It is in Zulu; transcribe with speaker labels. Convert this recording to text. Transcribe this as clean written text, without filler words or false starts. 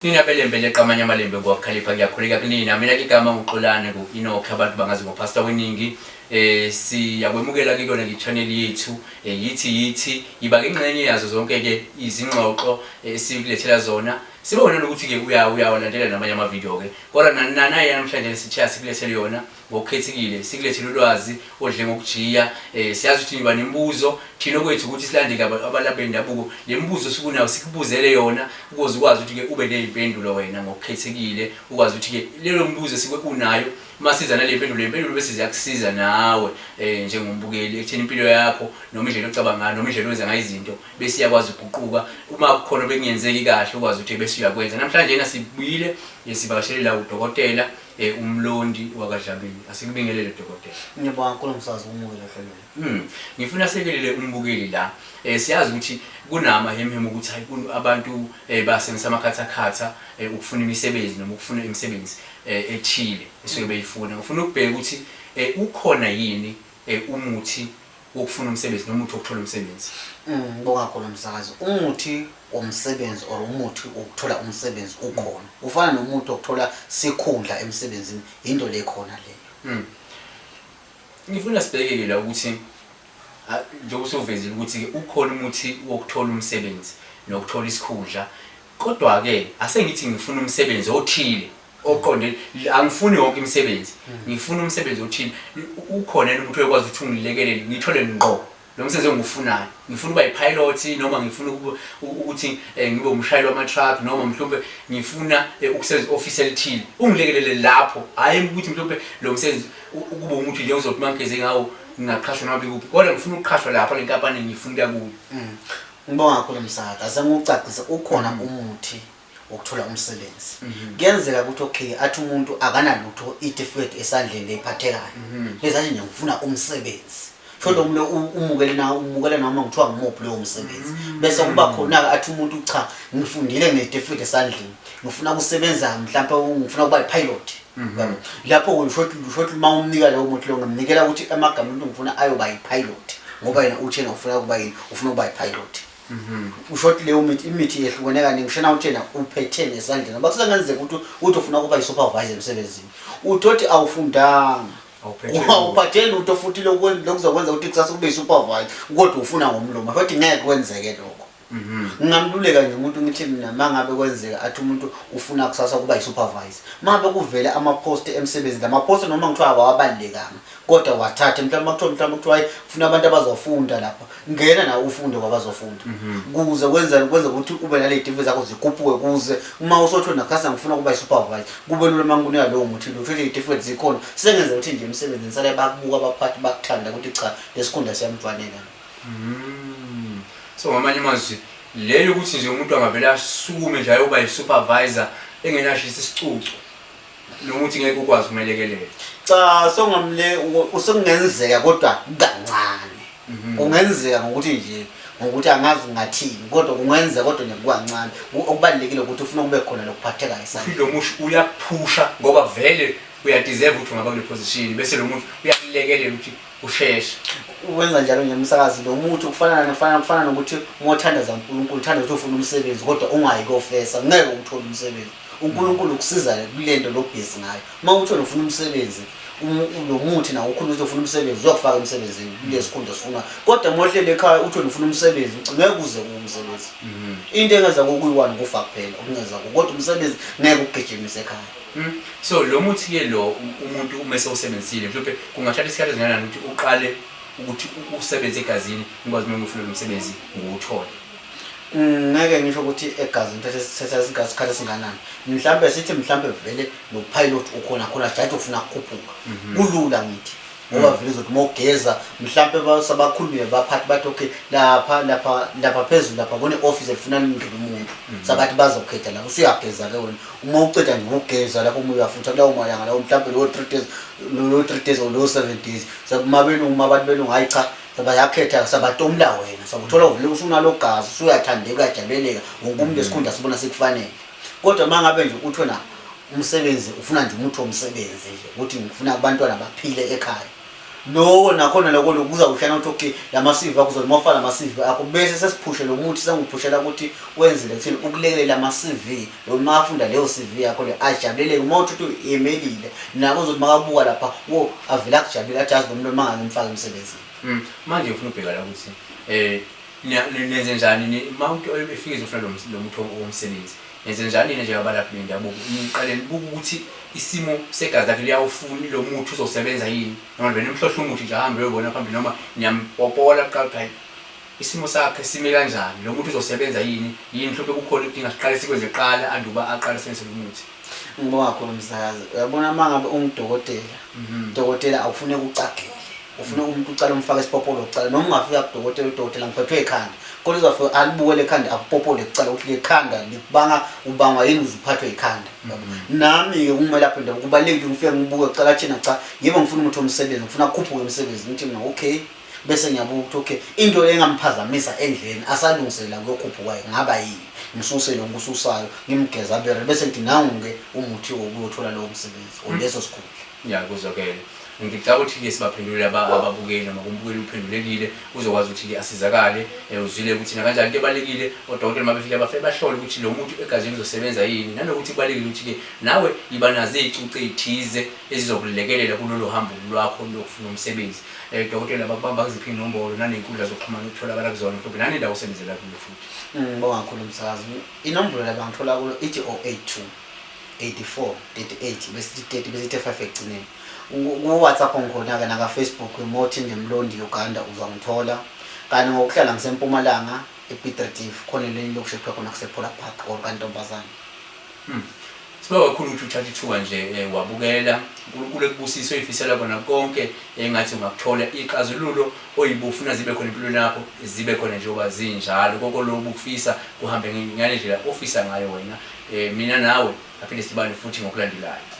Speaker 1: Nina belembe leqa amanye amalembe ngwakukhalipha ngiyakhuleka kunina. Mina ke igama nguXolane ku-Enoch abantu bangazi ngoPastor weningi. Siyakwemukela ke kuyona ke channel yethu yithi yithi yiba ke ingxenye yazo zonke ke izingxoxo esikulethela zona. Sibone nokuthi ke uyawalandela namanye ama video ke. Kodwa nanaye namhlanje sithe asikulethele yona ngokukhethekile sikulethele ulwazi odle ngokujiya. Siyazi ukuthi niba nemibuzo, thina okwethu ukuthi silandele abalaphi bendabuko, le mibuzo sikunayo sikubuzele yona ukuze ukwazi ukuthi-ke ube ney'mpendulo wena ngokukhethekile, ukwazi ukuthi-ke leyo mibuzo esuke unayo uma siza nale mpendulo, le mpendulo bese ziyakusiza nawe njengombukeli ekutheni impilo yakho noma indlela ocabanga ngayo noma indlela owenza ngayo izinto bese iyakwazi ukuguquka. Uma kukhona obekungenzeki kahle ukwazi ukuthi bese uyakwenza. Namhlanje yena sibuyile sivakashele la udokotela uMlondi wakaDlamini. Asikubingelele dokotela.
Speaker 2: Ngiyabonga kakhulu msakazi ukumukela ohlelweni.
Speaker 1: Ngifuna sekelele umbukeli la. Siyazi ukuthi kunamahemhemu ukuthi hayi abantu basebenzisa amakhathakhatha ukufuna imisebenzi noma ukufuna imisebenzi ethile esuke beyifuna. Ngifuna ukubheka ukuthi ukhona yini umuthi wokufuna umsebenzi noma umuthi wokuthola umsebenzi.
Speaker 2: Ngibonga kakhulu msakazi. Umuthi womsebenzi or umuthi wokuthola umsebenzi ukhona. Ufana nomuthi wokuthola sikhundla emsebenzini, into le khona leyo.
Speaker 1: Ngifuna sibheke-ke la ukuthi njengoba usuvezile ukuthi-ke ukhona umuthi wokuthola umsebenzi nokuthola isikhundla, kodwa-ke asengithi ngifuna umsebenzi othile oqonde, angifuni yonke imisebenzi, ngifuna umsebenzi othile. Ukhona yini umuthi oyokwazi ukuthi ungilekelele ngithole ngqo lo msebenzi engiwufunayo? Ngifuna ukuba yi-pilot noma ngifuna ukuthi ngibe umshayeli wama-truck noma mhlawumbe ngifuna ukusebenza i-ofisi elithile, ungilekelele lapho, hhayi ukuthi mhlawumbe lo msebenzi kube umuthi nje uzothi uma ngigeze ngawo ngingaqhashwa noma bikuphi, kodwa ngifuna ukuqhashwa lapha le nkampani ngifuna ukuya kuyo.
Speaker 2: Ngibonga kakhulu msakazi, ase ngiwucacise, ukhona umuthi wokuthola umsebenzi. Kuyenzeka ukuthi okay athi umuntu akanalutho itifiketi esandleni leyiphathekayo, bese athi nje ngifuna umsebenzi, sho lo muntu umukele na umukele noma ngithiwa ngimuphi lowo msebenzi. Bese kuba khona-ke athi umuntu cha ngifundile netifiketi esandleni, ngifuna ukusebenza mhlampe ngifuna ukuba yi-pilot. Yabo, lapho usho ukuthi uma umnika lowo muntu lo, ngimnikela ukuthi amagama umuntu ngifuna ayoba yi-pilot, ngoba yena uthi yena ufuna ukuba yini, ufuna ukuba yi-pilot. Usho ukuthi leyo mithi imithi yehlukene kaningi, kushena uthi yena uphetheni esandleni, ngoba kusengenzeka ukuthi uthi ufuna ukuba yi-supervisor emsebenzini, uthi awufundanga, awuphatheli lutho futhi lokuzokwenza ukuthi kusasa kube yi-supervisor, kodwa ufuna ngomlomo, futhi ngeke kwenzeke lokho. Ngingamluleka nje umuntu ngithi mina uma ngabe kwenzeka athi umuntu ufuna kusasa ukuba yi-supervisor, uma ngabe kuvele ama-post emsebenzini, lama-post noma ngithiwa awabalulekanga, kodwa wathathe mhlawumbe kuthiwa mhlawumbe kuthiwa hayi ufuna abantu abazofunda lapha, ngena nawe ufunde kwabazofunda, kuze kwenza ukuthi ube nale y'tifu zakho zikhuphuke, kuze uma usothiwe nakusasa ngifuna ukuba yi-supervisor kube lula uma ngikunika lowo muthi lo, uthole iy'tifu zikhona, sengenza ukuthi nje emsebenzini sale bakubuka abaphathi bakuthanda ukuthi cha lesikhundla siyamfanela.
Speaker 1: So ngamanye amazwi leyo ukuthi nje umuntu angavele asukume nje ayoba yi-supervisor engenashisa isicucu noma uthi ngeke ukwazi ukumelekelela?
Speaker 2: Cha, songamle usengenzeka kodwa kancane. Kungenzeka ngokuthi nje ngokuthi angazi ngathini, kodwa kungenzeka, kodwa nje kukancane. Okubalulekile ukuthi ufuna kube khona lokuphathekayo esandleni.
Speaker 1: Lo musho uyakuphusha ngoba vele uyadeserve ukuthi ungaba kule position, bese lo muntu uyakulekelela ukuthi usheshe.
Speaker 2: Wenza njalo nje umsakazi, lo muthi kufana nokuthi uma uthandaza uNkulunkulu, uthanda ukuthi ufuna umsebenzi kodwa ungayi kofesa, ngeke uthole umsebenzi. uNkulunkulu ukusiza kulento lo busy ngayo. Uma uthi ufuna umsebenzi, lo muthi nawo ukhuluma ukuthi ufuna umsebenzi, uzokufaka emsebenzini kulesikhundla osifuna. Kodwa uma uhleli ekhaya uthi ufuna umsebenzi, ngeke uze kuwo umsebenzi. Into engeza kuyi-one kufa kuphela, okungeza kuwo, kodwa umsebenzi ngeke ukugijimise ekhaya.
Speaker 1: So lo muthi-ke lo umuntu uma esewusebenzisile, mhlawumbe kungathatha isikhathi esingakanani ukuthi uqale ukuthi usebenze egazini, ngikwazi uma ngifuna lo msebenzi ngiwuthole?
Speaker 2: Ngeke ngisho ukuthi egazini thatha isikhathi esinganani, mhlampe sithi mhlampe vele lo pilot ukhona khona jaji ufuna ukukhuphuka, kulula ngithi ngoba vele uzothi uma ugeza mhlampe sabakhulumile baphathi bathi okay lapha lapha lapha phezulu lapha kune-office elifuna lingene umuntu, sabathi bazokhetha lapho, usuyageza-ke wena. Uma uceda nje ukugeza lapho uma uyafutha kulawo malanga lawo, mhlampe lowo 3 days, lowo 3 days or lowo 7 days, uma belungu, uma abantu belungu, hhayi cha, sabayakhetha, sabatomula wena, sakuthola uvele usunalo gazi, usuyathandeka, uyajabuleleka, wonke umuntu esikhundla sibona sikufanele. Kodwa uma ngabe nje uthi wena umsebenzi ufuna nje umuthi womsebenzi nje ukuthi ngifuna abantwana baphile ekhaya, Loko nakhona loko lokuza kuhlana ukuthi okay lama CV akho uzothi mawufaka lama CV akho bese sesiphushe lo muthi senguphushela ukuthi wenzele kuthini ukulekelela ama CV lo makafunda leyo CV yakho le ajabuleleke uma uthi uyi-emailile nako uzothi makabuka lapha wo avele akujabulele athi yazi lo muntu mangangimfaka emsebenzini.
Speaker 1: Manje ngifuna ukubheka la ukuthi nenze njani uma umuntu efika ezofuna lo muthi womsebenzi nenze njani nina njengabalaphi bendabuko niqale nibuke ukuthi isimo segazi lakhe liyawufuna lo muthi uzosebenza yini noma vele nimhlohle umuthi nje ahambe uyobona phambili noma niyampopola kuqala ukuthi hayi isimo sakhe sime kanjani lo muthi uzosebenza yini yini mhlawumbe kukhona ukudinga siqale sikwenze kuqala anduba aqale asebenzise lo muthi.
Speaker 2: Ngibonga kakhulu msakazi. Uyabona uma ngabe ungudokotela, dokotela awufuneki ucagele. Ufuna umuntu ucala umfake isipopolo kucala noma ungafika kudokotela udokotela ngiphethwe ikhanda. Kodwa uzofika alibuke lekhanda akupopole kucala ukuthi lekhanda likubanga ubangwa yini uze uphathwe ikhanda. Nami-ke kungumelaphi wendabuko kubalulekile ngifike ngibuke kucala thina cha yebo ngifuna umuthi womsebenzi ngifuna kukhuphuke emsebenzini ngithi mina okay bese ngiyabuka ukuthi okay into le engamphazamisa endleleni asalungiselela kuyokhuphuka ngaba yini ngisuse lo ngikususayo ngimgeza abere bese ngithi nangu-ke umuthi wokuyothola lowo msebenzi or leso sikhundla.
Speaker 1: Ya kuzwakele. Ngicabanga ukuthi-ke sibaphendulile ababukeli noma kumbukeli uphendulekile uzokwazi ukuthi-ke asizakale uzwile ukuthi nakanjani into ebalulekile odokotela uma befika bafike bahlole ukuthi lo muntu egazini uzosebenza yini nanokuthi kubalulekile ukuthi-ke nawe yiba nazo iy'cucu ey'thize ezizokulekelela kulolu hambo lwakho lokufuna umsebenzi. Dokotela bakubamba kuziphi iy'nombolo naney'nkundla zokuxhumana okutholakala kuzona mhlawumbe nanendawo osebenzela kuyo futhi.
Speaker 2: Ngibonga kakhulu msakazi. Inombolo la bangithola kuyo ithi 082 84 38 bese ithi 30 bese ithi 5 ekugcineni. Ku-WhatsApp ngikhona-ke naka-Facebook Mothi Mlondi Uganda uzangithola. Kanti ngokuhlala ngiseMpumalanga ePiet Retief khona elinye ilokishi ekuthiwa khona kusePhola Park or kaNtombazane.
Speaker 1: Sibonga kakhulu ukuthi uthathe ithuba nje wabukela. uNkulunkulu ekubusise oyifisela kona konke engathi ungakuthola ixazululo oyibufuna zibe khona empilweni yakho zibe khona njengoba zinjalo konke lokhu ukufisa kuhambe ngale ndlela ofisa ngayo wena. Mina nawe aphinde sidibane futhi ngokulandelayo.